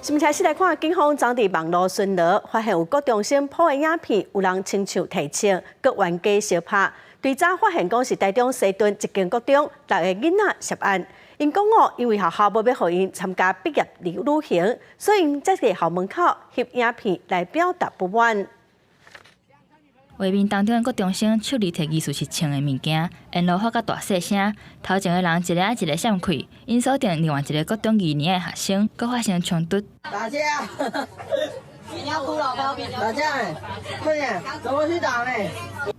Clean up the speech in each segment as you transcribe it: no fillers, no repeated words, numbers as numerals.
新聞開始來看，警方昨佇網路巡邏，發現有國中生 PO 的影片，有人親手提槍，閣冤家相拍。追查發現講是台中西屯一間國中六个囡仔涉案。𪜶講哦，因為學校無欲予𪜶參加畢業旅行，所以𪜶才佇校門口翕影片來表達不滿。畫面當中的國中生手裡提疑似是槍的物件，沿路發甲大細聲，頭前的人一个仔一个閃開，𪜶鎖定另外一个國中二年的學生，閣發生衝突。打架！你要哭了，打架！快點，走過去打嘞！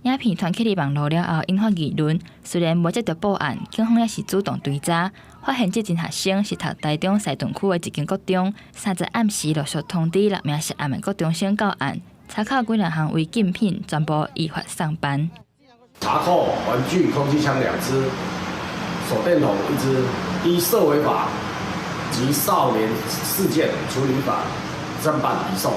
影片傳起佇網路了後，引發議論。雖然無接著報案，警方也是主動追查，發現這陣學生是讀台中西屯區的一間國中。30暗時陸續通知六名涉案的國中生到案。查扣幾若項違禁品，全部依法送辦。查扣玩具空氣槍兩支，手電筒一支，依涉危法及少年事件處理法偵辦移送。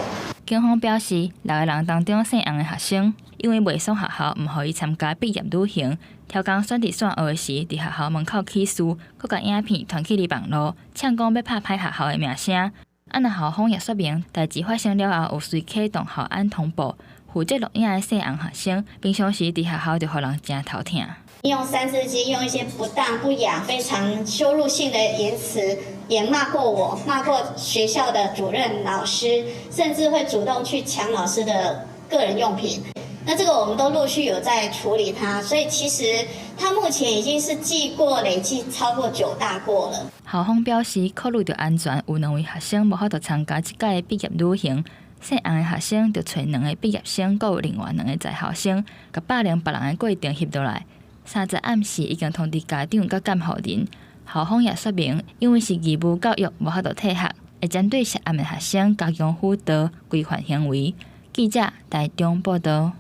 警方表示，六个人當中姓楊的學生，因為袂爽學校毋予伊參加畢業旅行，挑工選佇散學時，佇學校門口起事，閣共影片傳去佇網路，嗆講欲拍歹學校的名聲。啊，若校方也說明，代誌發生了後，有隨啟動校安通報，負責錄影的姓楊學生，平常時佇學校就予人誠頭疼。用三字經，用一些不當不雅、非常羞辱性的言辭，也罵過我，罵過學校的主任老師，甚至會主動去搶老師的個人用品。那這個我們都陸續有在處理他，所以其實他目前已經是記過累計超過九大過了。校方表示，考慮著安全，有兩位學生無法度參加這屆的畢業旅行。姓楊的學生就揣兩个畢業生，閣有另外兩个在校生，共霸凌別人的過程翕落來。30暗時已經通知家長佮監護人。校方也說明，因為是義務教育，無法度退學，會針對涉案的學生加強輔導、規範行為。記者台中報導。